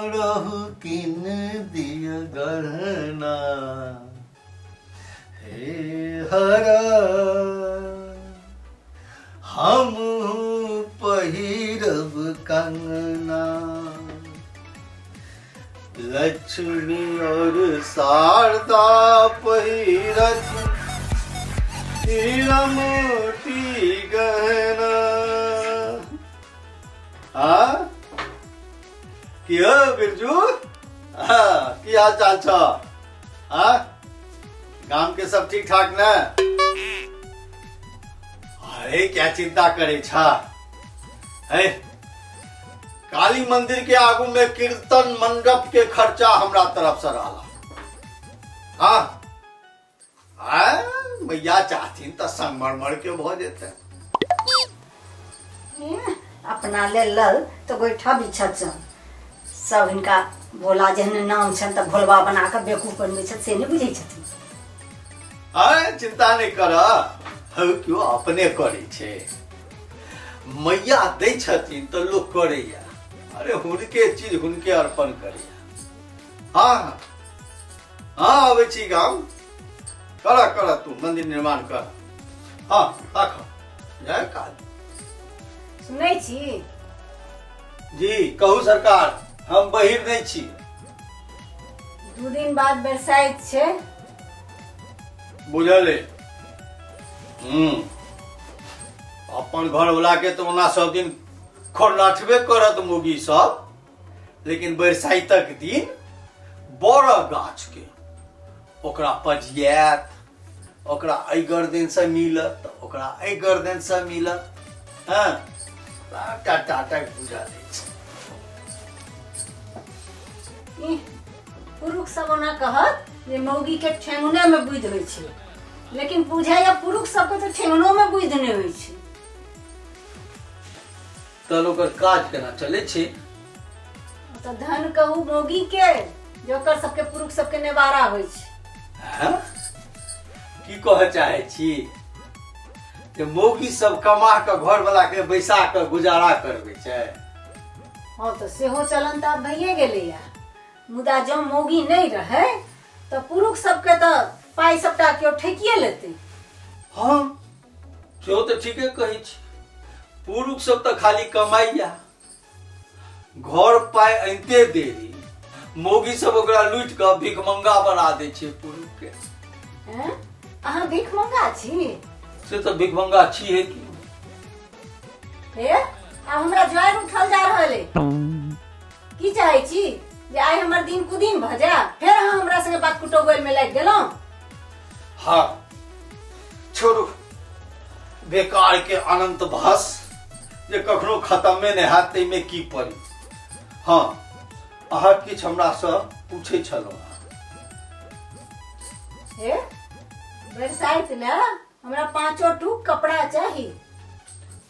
हमरहु किन दिय गहना हे हरा, हम पहिरब कंगना। लक्ष्मी और शारदा पहिरत हीरा मोती गहना। हाँ की हो बिरजू, हाँ की हाल चाल छ? हाँ गाम के सब ठीक ठाक न? अरे क्या चिंता करे छा, है काली मंदिर के आगू में कीर्तन मंडप के खर्चा हमरा तरफ से रहा। हाँ मैया चाहथिन तो संगमरमर के भ जेते। अपना ले लल तो गोइठा बिछत सब हिनका भोला जेहन नाम छनि तऽ भोलबा बना कऽ बेवकूफ बनबै छथि, से नहि बुझै छथिन। अरे चिंता नहीं कर, क्यों अपने करै छै, मैया दै छथिन तऽ लोक करैया। अरे हुनके चीज हुनके अर्पण करैया। हाँ हाँ अबै छी गाम, कर कर तू मंदिर निर्माण कर। हाँ राख, जय काली। सुनै छी जी? कहू सरकार, हम बहिर नहीं छी। 2 दिन बाद बरसाइत छै। बुझल है। अपन घर वाला के तो ओना सब दिन खोरनाठबे करत मुगी सब, लेकिन बरसाइतक दिन बड़ गाछ के ओकरा पजियात, ओकरा एहि गर्दन से मिलत, ओकरा एहि गर्दन से मिलत। हाँ टाटक बुझा दै छै। पुरुष सब ओना कहत जे मौगी के ठेंगुने में बुद्धि होइ छै, लेकिन बुझाइया पुरुष सबके तो ठेंगुनो में बुद्धि नहि होइ छै। तहन ओकर काज केना चलै छै? तऽ धन कहू मौगी के जे ओकर सबके पुरुष सबके नेवारा होइ छै। की कहऽ चाहै छी जे मौगी सब कमा कऽ घर वाला के बैसा कऽ गुजारा करबै छै? हाँ तऽ सेहो चलन तऽ आब भइए गेलैया, मुदा जँ मौगी नहि रहै तऽ पुरुष सबके तऽ पाइ सबटा केओ ठकिए लेतै। हाँ सेहो तऽ ठीके कहै छी, पुरुष सब तऽ खाली कमाइया, घर पाइ अनिते देरी मौगी सब ओकरा लूटि कऽ भिखमंगा बना दै छै पुरुष के। अहाँ भिखमंगा छी? से तऽ भिखमंगा छी है की। हे आब हमरा ज्वार उठल जा रहल है, की चाहै छी जे आइ हमर दिन कुदिन भऽ जाय, फेर अहाँ हमरा संगे बात कुटौबैल में लागि गेलहुँ? हाँ छोड़ू बेकार के अनंत बहस जे कखनो खत्मे नहि हैत, ताहिमे की पड़ी। हाँ अहाँ किछु हमरासँ पूछै छलहुँ? हे बरसाइत ले हमरा 5 टूक कपड़ा चाही।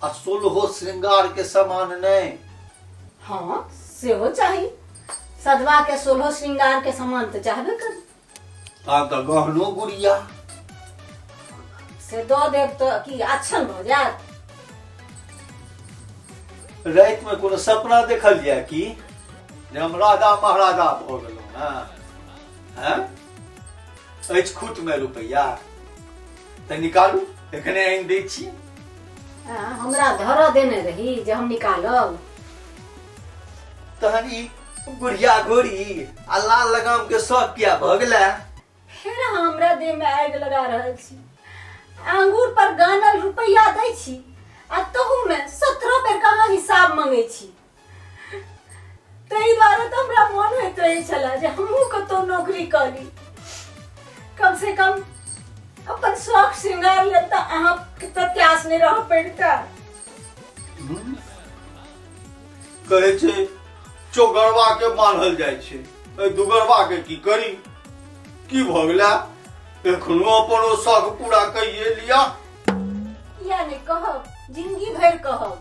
आ 16 श्रृंगार के सामान नहि? हाँ सेहो चाही, सधवा के 16 श्रृंगार के सामान तऽ चाहबे करी। तहन तऽ गहनो गुड़िया से दऽ देब तऽ की अच्छन भऽ जायत? राति में कोनो सपना देखल जाय की जे हम राजा महाराजा भऽ गेलहुँ? हाँ अछि खूट में रुपैआ तऽ निकालू, एखने आनि दै छी। हमरा धरऽ देने रही जे हम निकालब। तहन ई गुड़िया घोड़ी आ लाल लगाम के शौक किया भऽ गेलै? फेर अहाँ हमरा देह में आगि लगा रहल छी। आंगुर पर गानल रुपैआ दै छी आ तहू में 17 बेर कहाँ हिसाब मंगै छी। ताहि दुआरे तऽ हमरा मोन होइत रहै छलै जे हमहूँ कतहु नौकरी कऽ ली, कम से कम अपन शौक श्रृंगार लेल तऽ अहाँके प्रत्याश नहि रहऽ पड़िता। कहै छै चौगरवा के बान्हल जाइ छै, एहि दुगरवा के की करी? की भऽ गेलै? एखनो अपन ओ शौक पूरा कइए लिया। किया नहि कहब, जिंदगी भरि कहब,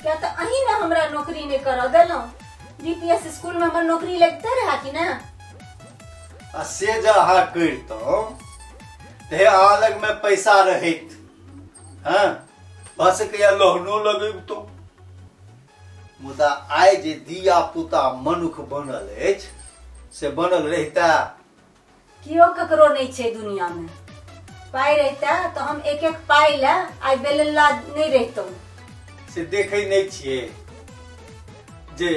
किया तऽ अहीं ने हमरा नौकरी नहि करऽ देलहुँ। डीपीएस स्कूल में हमर नौकरी लगिते रहे कि ना? आ से जे अहाँ करितहुँ तऽ अहाँ लग में पैसा रहैत। हाँ भऽ सकैया लहनो लगबितहुँ। मुदा आइ जे दिया पुता मनुख बनल अछि से बनल रहिता? केओ ककरो नहि छै दुनिया में। पाइ रहिता तऽ हम एक एक पाइ लए आइ बेलल्ला नहि रहितहुँ। से देखै नहि छियै जे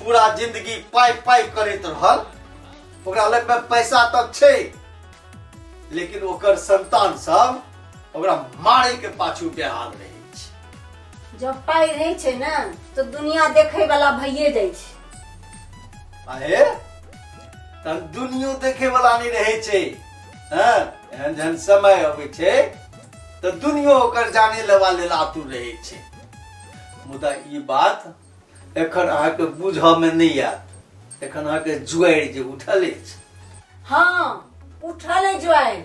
पूरा जिंदगी पाइ पाइ करैत रहल, ओकरा लग में पैसा तऽ छै लेकिन ओकर संतान सब ओकरा मारे के पाछू बेहाल रहै छै। जब पाइ रहै छै ने तऽ दुनिया देखै वाला भइए जाइ छै। अरे तहन दुनियो देखे वाला नहि रहै छै। हँ, एहन जहन समय अबै छै तऽ दुनियो ओकर जाने लेवा लेल आतुर रहै छै। मुदा ई बात एखन अहाँके बुझऽ मे नहि आयत, एखन अहाँके जुआरि जे उठल अछि। हँ उठल अछि जुआरि।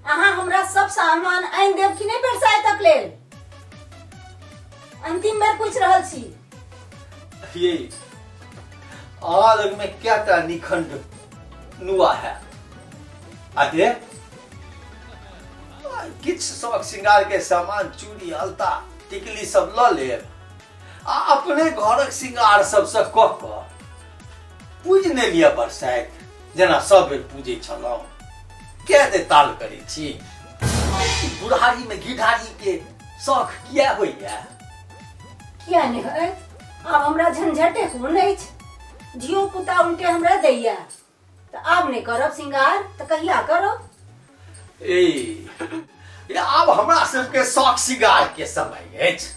अहाँ हमरा सब सामान आनि देब कि नहि बरसाइतक लेल? अंतिम बेर पूछि रहल छी। ये अहाँ लग में कएटा निखंड नुआ है? अरे किछु शौक श्रृंगार के सामान चूड़ी अलता टिकली सब लऽ लेब आ अपने घरक श्रृंगार सबसँ कऽ कऽ पूजि नहि लिअ बरसाइत, जेना सब बेर पूजै छलहुँ। किया दे ताल करै छी? बुढ़ारी में घिढारी के शौख किया होइया? किया नहि होयत? आब हमरा झंझटे कोन अछि? धियो पुता उनटे हमरा दैया तऽ आब नहि करब श्रृंगार तऽ कहिया करब? ए आब हमरा सबके शौख श्रृंगार के समय अछि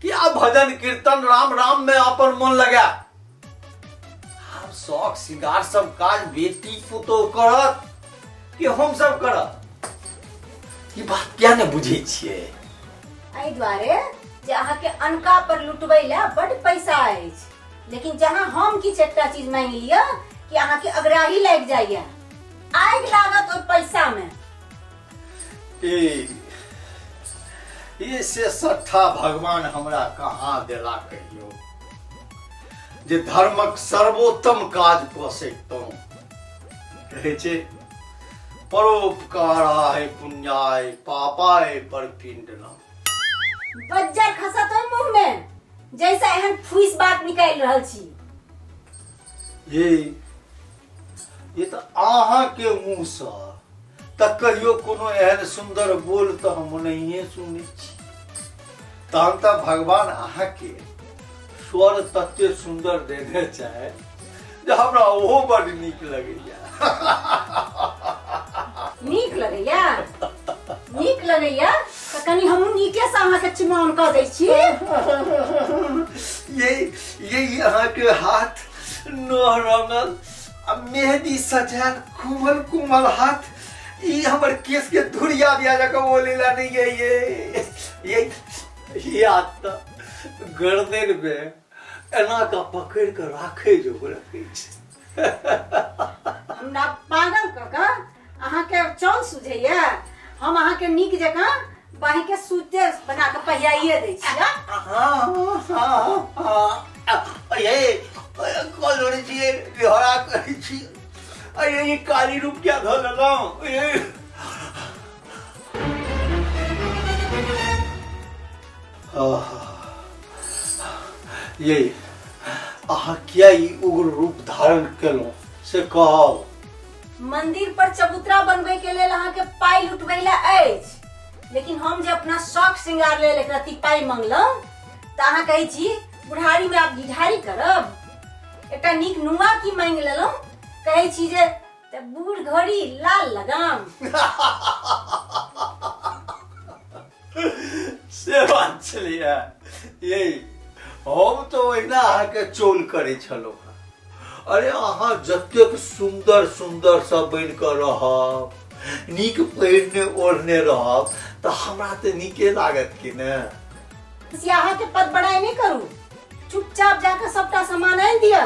कि आब भजन कीर्तन राम राम में अपन मन लगा। आब शौख श्रृंगार सब काज बेटी पुतोह करत कि हम सब करब? ई बात किया ने बुझै छियै? एहि दुआरे जे अहाँके अनका पर लुटबै लए बड पैसा अछि, लेकिन जहाँ हम किछु एकटा चीज मांगि लिअ कि अहाँके अगराही लागि जाइया, आगि लागत ओहि पैसा में। ए ये से सट्ठा भगवान हमरा कहाँ देला कहियो जे धर्मक सर्वोत्तम काज कऽ सकतहुँ। कहै छै परोपकाराय पुण्याय पापाय परपिंडनम। बज्जर खसत ओहि मुंह में जैसा एहन फूस बात निकालि रहल छी। ये तऽ अहाँ के मुंह सँ तऽ कहियो कोनो एहन सुंदर बोल तऽ हम नहिए सुनै छी। तहन तऽ भगवान अहाँ के स्वर तते सुंदर देने छै जे हमरा ओहो बड नीक लगैया। नीक लगैया? नीक लगैया तऽ कनि हमहूँ नीके सँ अहाँके चुमाओन कऽ दै छी। ये अहाँके हाथ नह रंगल आ मेहंदी सजायल कोमल कोमल हाथ, ई हमर केस के धुरिया दिया जकाँ बोले ला नहीं है। ये हाथ तऽ गर्दन में एना का पकड़ के राखे जो रखे छै। हमरा पागल कऽ कऽ अहाँके चौल सुझैया? हम अहाँके नीक जकाँ बाही के सूते बना कऽ पहियाइए दै छी। ये कल जोड़ै छियै, बिहरा करै छी। अरे ई काली रूप क्या धऽ लेलहुँ? ये अहाँ किया ई उग्र रूप धारण केलहुँ से कहब? मंदिर पर चबूतरा बनबै के लेल अहाँके पाइ लुटबै लए अछि, लेकिन हम जे अपना शौक श्रृंगार लेल एक रत्ती पाइ मंगलहुँ तऽ अहाँ कहै छी बुढ़ारी में आब घिढारी करब। एकटा नीक नुआ की मांगि लेलहुँ, कहै छी जे तऽ बूढ़ घोड़ी लाल लगाम। से बात छलैया। ये हम तऽ ओहिना अहाँके चौल करै छलहुँ। अरे अहाँ जतेक सुन्दर सुन्दर सब बनि कऽ रहब, नीक पहिरने ओढ़ने रहब तऽ हमरा तऽ नीके लागत कि ने। से अहाँके पद बड़ाई नहि करू, चुपचाप जाकऽ सबटा सामान आनि दिअ,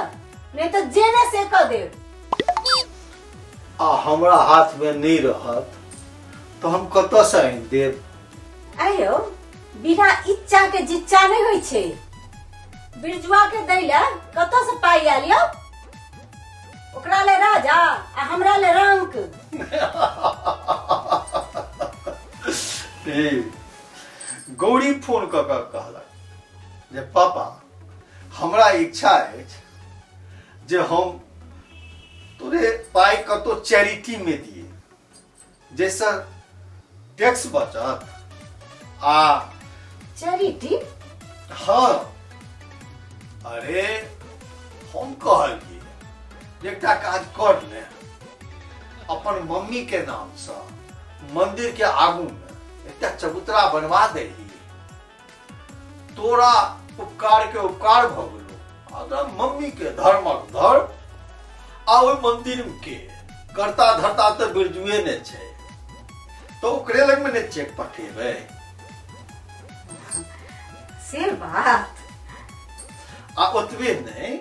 नहि तऽ जे ने से कऽ देब। आ हमरा हाथ में नहि रहत तऽ हम कतऽसँ आनि देब? आइयो बिना इच्छा के जिच्चा नहि होइ छै। बिरजुआ के दै लए कतऽसँ पाइ आयल यौ? ओकरा ले राजा आ हमरा ले रंक। ए, गौरी फोन कऽ कऽ कहलक जे पापा हमरा इच्छा अछि जे हम तोरे पाइ कतौ चैरिटी में दिए, जैसे टैक्स बचत। आ चैरिटी? हाँ, अरे हम कहलिए एकटा काज कर ले, अपन मम्मी के नाम से मंदिर के आगू में एकटा चबूतरा बनवा दे, तोरा उपकार के उपकार भ गेलो आ मम्मी के धर्मक धर्म, आ ओहि मंदिर के करता धरता तो बिरजुए ने छै, तो ओकरे लग में ने चेक पठेबै। से बात। आ ओतबे नहीं,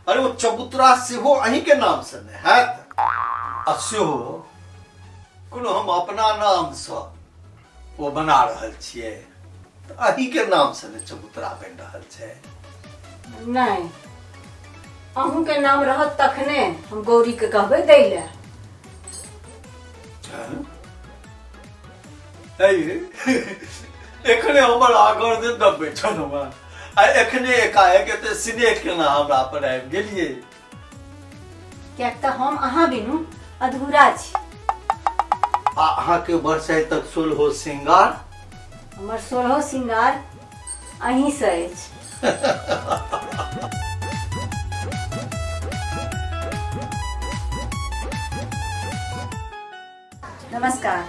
अरे वो चबूतरा सेहो अहीं के नाम से ने हैत, आ सेहो कोनो हम अपना नाम से वो बना रहल छियै, अहीं के नाम से ने चबूतरा बनि रहल छै। नहीं, अहूँ के नाम रहत तखने हम गौरी के कहबै दै ले। एखने हमर आगर दे दबे छन हमरा, आ एखने एकाएक एते स्नेह केना हमरा पर आबि गेलियै? किएक तऽ हम अहाँ बिनु अधूरा छी। आ अहाँ के बरसाइतक सोलहो श्रृंगार? हमर सोलहो श्रृंगार अहीं से अछि। नमस्कार।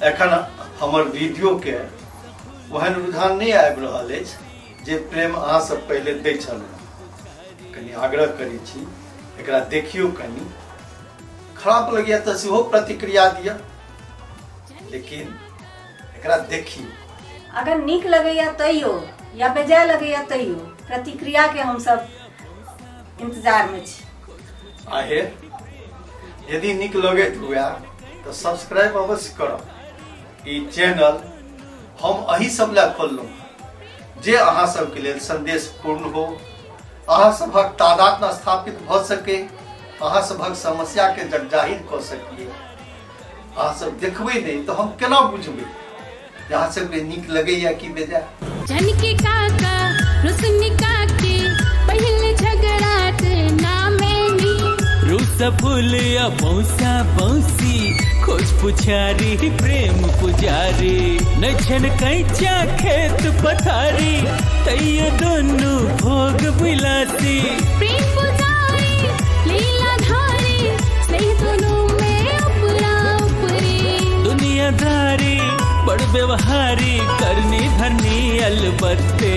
एखन हमर वीडियो के ओहन रुझान नहीं आबि रहल अछि जे प्रेम अहाँ सब पहिले दै छलहुँ। कनि आग्रह करै छी एकरा देखियौ, कनि खराब लगैया तऽ सेहो प्रतिक्रिया दिअ, लेकिन एकरा देखियौ। अगर नीक लगैया तैयो या बेजाय लगैया तैयो प्रतिक्रिया के हम सब इंतजार में छी। आहे यदि नीक लगैत हुए तो सब्सक्राइब अवश्य करब। ई चैनल हम अही सब ला खोललहुँ जे अहाँ सबके लेल संदेश पूर्ण हो, अहाँ सबहक तादाद में स्थापित भ सके, अहाँ सबहक समस्या के जगजाहिर कऽ सकिए। अहाँ सब देखबै नहीं तो हम केना बुझबै जे अहाँ सबके नीक लगैया कि बेजाय। झनकी काका रुसनी काकी पहले झगड़ाट नामेनी, रूस फूलिया मौसा मौसी खोज पुछारी प्रेम पुजारी, नछन कैचा खेत पथारी तैयो दोनों भोग विलासी, प्रेम पुजारी लीला धारी स्नेह दोनों में उपरा उपरी, दुनियादारी बड़ व्यवहारी करनी धरनी अलबत्ते।